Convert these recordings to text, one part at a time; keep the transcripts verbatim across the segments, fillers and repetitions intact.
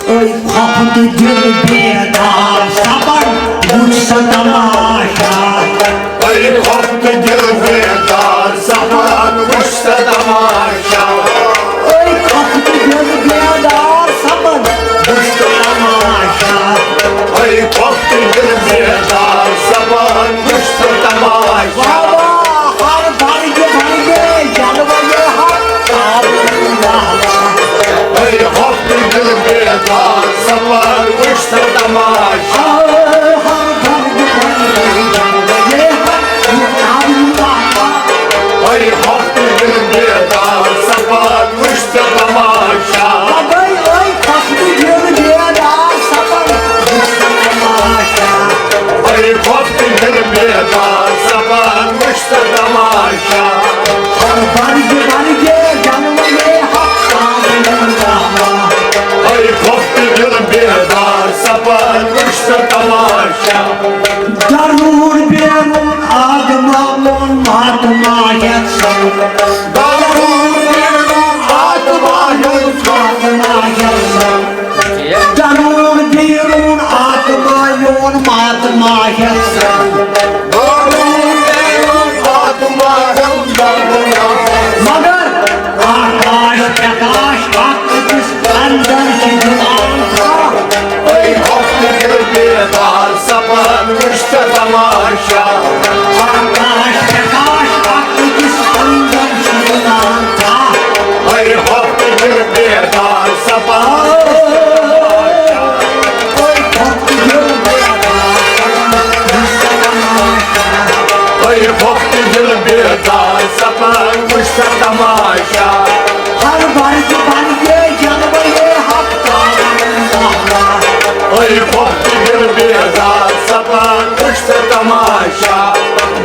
أے خۄفتہٕ دِل بیدار سپد، وٕچھ سا تماشا۔ أے خۄفتہٕ دِل بیدار سپد، وٕچھ سا تماشا۔ أے خۄفتہٕ دِل بیدار سپد، وٕچھ سا تماشا۔ أے خۄفتہٕ دِل بیدار سپد، وٕچھ سا تماشا۔ واہ واہ، ہر برگہِ برگہِ جلوٕ یہِ حق تابلو واہ واہ۔ أے خۄفتہٕ دِل بیدار سپد، وٕچھ سا تماشا۔ آ، ہر برگہِ برگہِ جلوٕ یہِ حق تابلو واہ واہ۔ أے خۄفتہٕ دِل بیدار سپد، وٕچھ سا تماشا۔ لگٲے أے خۄفتہٕ دِل بیدار سپد، وٕچھ سا تماشا۔ أے خۄفتہٕ دِل بیدار سپد، وٕچھ سا تماشا۔ ہر برگہِ برگہِ جلوٕ یہِ حق تابلو واہ واہ۔ أے خۄفتہٕ دِل بیدار سپد، وٕچھ سا تماشا۔ درون بیرون آدما مون ماتما ہیت سن۔ درون بیرون آدما یون ماتما ہیت سن۔ درون بیرون آدما یون ماتما ہیت سن۔ درون بیرون آدما یون ماتما ہیت سن۔ مگر آکاش پرکاش اکھ أکِس اندر چھِ دِوان تھپھ۔ أے خۄفتہٕ دِل بیدار سپد، وٕچھ سا تماشا۔ آکاش پرکاش اکھ أکِس اندر چھِ دِوان تھپھ۔ أے خۄفتہٕ دِل بیدار سپد، وٕچھ سا تماشا۔ أے خۄفتہٕ دِل بیدار سپد، وٕچھ سا تماشا۔ أے خۄفتہٕ دِل بیدار سپد، وٕچھ سا تماشا۔ ہر برگہِ برگہِ جلوٕ یہِ حق تابلو واہ واہ۔ أے خۄفتہٕ دِل بیدار سپد، وٕچھ سا تماشا۔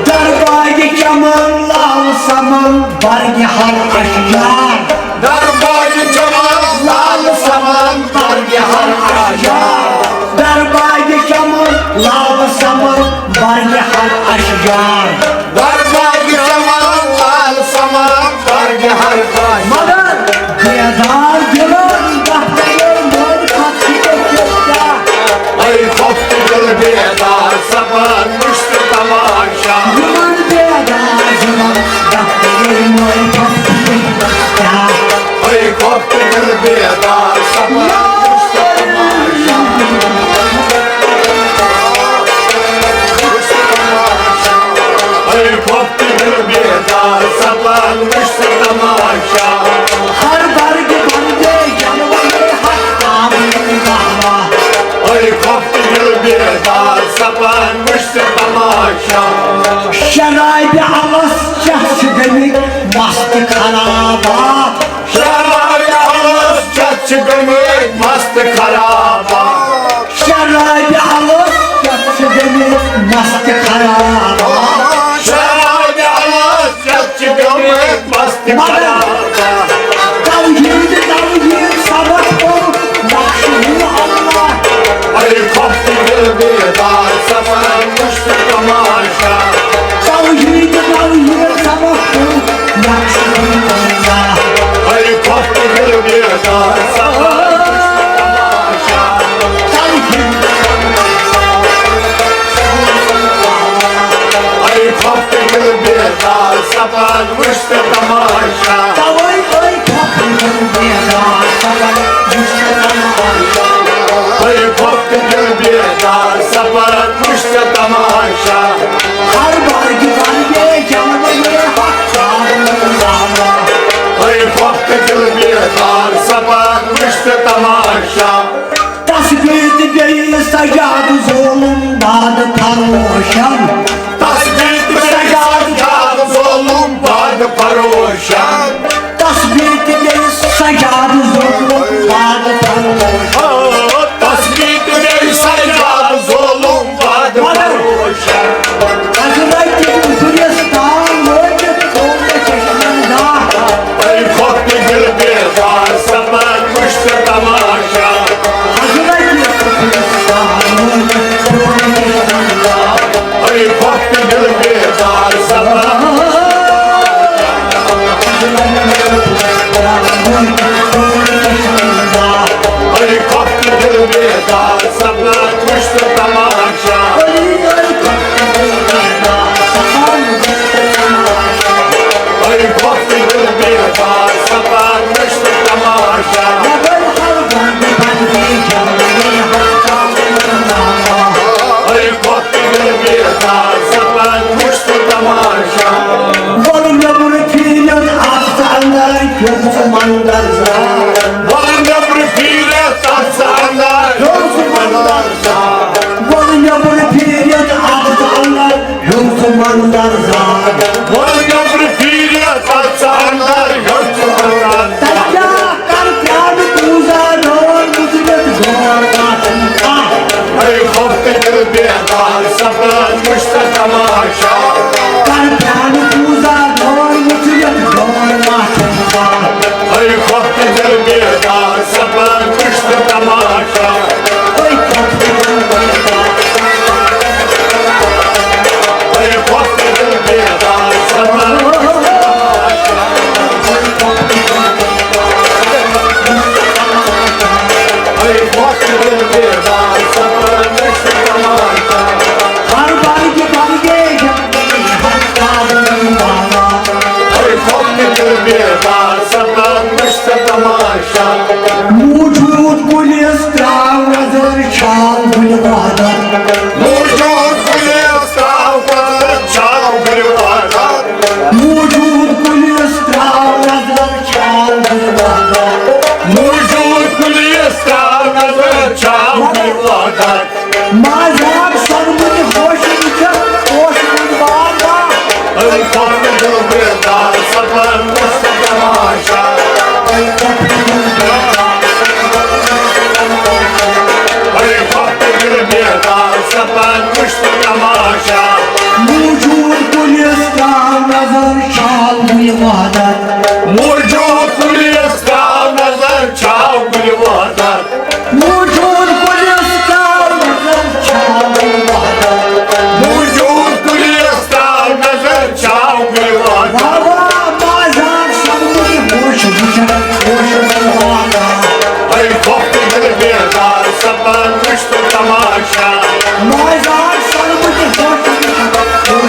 درباگہِ چمن لال سمن برگہِ ہر اشجار۔ درباگہِ چمن لال سمن برگہِ ہر اشجار۔ درباگہِ چمن لال سمن برگہِ ہر اشجار۔ درباگہِ چمن لال سمن برگہِ ہر اشجار۔ مگر بیدار دِلن دفتر مٲرۍ پتھ چھِ أکِس کیٛاہ؟ أے خۄفتہٕ دِل بیدار سپد، وٕچھ سا تماشا۔ یِمن بیدار دِلن دفتر مٲرۍ پتھ چھِ أکِس کیٛاہ؟ أے خۄفتہٕ دِل بیدار سپد، وٕچھ سا تماشا۔ أے خۄفتہٕ دِل بیدار سپد، وٕچھ سا تماشا۔ ہر برگہِ برگہِ جلوٕ یہِ حق تابلو واہ واہ۔ أے خۄفتہٕ دِل بیدار سپد، وٕچھ سا تماشا۔ شرابہِ الس چتھ چھِ گٔمٕتۍ مست خرابات۔ شرابہِ الس چتھ چھِ گٔمٕتۍ مست خرابات۔ شرابہِ الس چتھ چھِ گٔمٕتۍ مست خرابات۔ شرابہِ الس چتھ چھِ گٔمٕتۍ مست مگر خرابات۔ توحید، توحید سبق پوٚر نقشہٕ ہُہ اللہ۔ أے خۄفتہٕ دِل بیدار سپد، وٕچھ سا تماشا۔ توحید، توحید سبق پوٚر نقشہٕ ہُہ اللہ۔ أے خۄفتہٕ دِل بیدار سپد، وٕچھ سا تماشا۔ توحید۔ أے خۄفتہٕ دِل بیدار سپد، وٕچھ سا تماشا۔ توے أے خۄفتہٕ دِل بیدار سپد، وٕچھ سا تماشا۔ أے خۄفتہٕ دِل بیدار سپد، وٕچھ سا تماشا۔ ہر برگہِ برگہِ جلوٕ یہِ حق تابلو واہ واہ۔ أے خۄفتہٕ دِل بیدار سپد، وٕچھ سا تماشا۔ تسبیح تہٕ بیٚیہِ سجاد ظلم باد فروشن۔ تسبیح تہٕ بیٚیہِ سجاد ظلم باد فروشن۔ تسبیح تہٕ بیٚیہِ سجاد ظلم باد فروشن۔ آ، تسبیح تہٕ بیٚیہِ سجاد ظلم باد فروشن۔ حضرت گلستان وٲتِتھ گوٚو مےٚ چشمن داغ۔ أے خۄفتہٕ دِل بیدار سپد، وٕچھ سا تماشا۔ حضرت گلستان وٲتِتھ گوٚو مےٚ چشمن داغ۔ أے خۄفتہٕ سپدان وٕچھ تہٕ تماشا۔ أے وقت دل بیدار سپدان وٕچھ تہٕ تماشا۔ أے وقت دل بیدار سپدان وٕچھ تہٕ تماشا۔ وَلہٕ نیٚبرٕ پھیٖرِتھ اَژھ ژٕ اَندَر، یُتھ ژٕ منظر زان۔ وَلہٕ نیٚبرٕ پھیٖرِتھ اَژھ ژٕ اَندَر، یُتھ ژٕ منظر زان۔ وَلہٕ نیٚبرٕ پھیٖرِتھ اَژھ ژٕ اَندَر، یُتھ ژٕ منظر زان۔ وَلہٕ نیٚبرٕ پھیٖرِتھ اَژھ ژٕ اَندَر، یُتھ ژٕ منظر زان۔ تَتہِ کیٛاہ کَرٕ پرٛارٕ پوٗزا، رٲر گُزرِتھ دور واتَن کانٛہہ۔ أے وقت دل بیدار سپدان وٕچھ تہٕ تماشا۔ کَرٕ پرٛارٕ پوٗزا، رٲر گُزرِتھ دور واتَن کانٛہہ۔ أے وقت دل بیدار سپدان وٕچھ تہٕ تماشا۔ أے وقت دل بیدار۔ أے وقت دل بیدار سپدان وٕچھ تہٕ تماشا۔ أے وقت دل بیدار سپدان وٕچھ تہٕ تماشا۔ ہر برگہِ برگہِ جنگلی ہر کار والا۔ أے وقت دل بیدار سپدان وٕچھ تہٕ تماشا۔ موجود کُلِس ترٛاو نظر چھاو گُلہِ وحدت۔ موجود کُلِس ترٛاو نظر چھاو گُلہِ وحدت۔ موجود کُلِس ترٛاو نظر چھاو گُلہِ وحدت۔ موجود کُلِس ترٛاو نظر چھاو گُلہِ وحدت۔ مازیاب سۄنہٕ مُجہِ ہوش وٕچھتھ اوس وُنہِ وارٕ وارٕ۔ أے وقت دل بیدار سپدان وٕچھ تہٕ تماشا۔ أے وقت دل بیدار۔ أے وقت دل بیدار سپدان وٕچھ تہٕ تماشا۔ موجود کُلِس ترٛاو نظر چھاو گُلہِ وحدت۔ موجود کُلِس ترٛاو نظر چھاو گُلہِ وحدت۔ موجود کُلِس ترٛاو نظر چھاو گُلہِ وحدت۔ موجود کُلِس ترٛاو نظر چھاو گُلہِ وحدت۔ واہ واہ، مازیاب سۄنہٕ مُجہِ ہوش وٕچھتھ اوس وُنہِ وارٕ وارٕ۔ أے وقت دل بیدار سپدان وٕچھ تہٕ تماشا۔ مازیاب سۄنہٕ مُجہِ ہوش وٕچھتھ اوس وُنہِ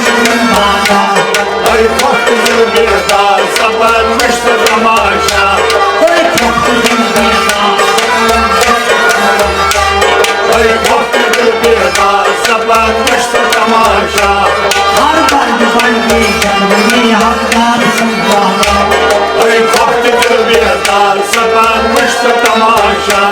وارٕ وارٕ۔ أے وقت دل بیدار سپدان وٕچھ تہٕ تماشا۔ أے وقت دل بیدار۔ أے وقت دل بیدار سپدان وٕچھ تہٕ تماشا۔ ہر برگہِ برگہِ جنگلی ہر کار سنبھالا۔ أے وقت دل بیدار سپدان وٕچھ تہٕ تماشا۔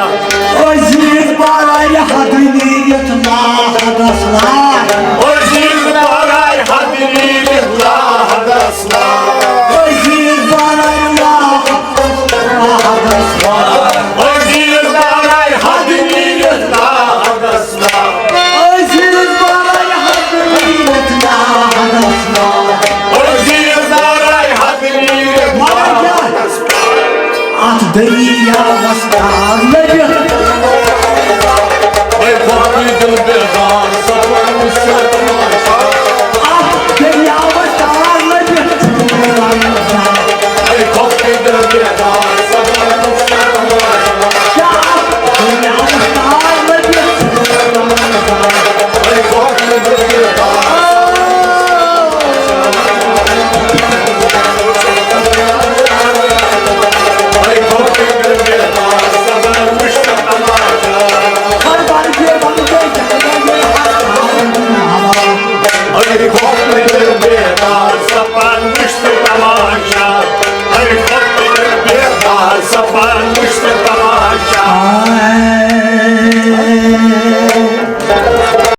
عزیز بارے حد نیٖرِتھ لاحدس لار۔ عزیز بارے حد نیٖرِتھ لاحدس لار۔ عزیز بارے لاحدس لار۔ عزیز بارے حد نیٖرِتھ لاحدس لار۔ عزیز بارے حد نیٖرِتھ لاحدس لار۔ عزیز بارے حد نیٖرِتھ لاحدس لار۔ اتھ دٔریاوس تار لٔبِتھ۔ اے فخری دل بیدار سپدان وٕچھ تہٕ تماشا۔ اتھ دٔریاوس تار لٔبِتھ۔ اے فخری دل بیدار سپدان وٕچھ تہٕ تماشا۔ کیٛاہ اتھ دٔریاوس تار لٔبِتھ؟ اے فخری دل بیدار۔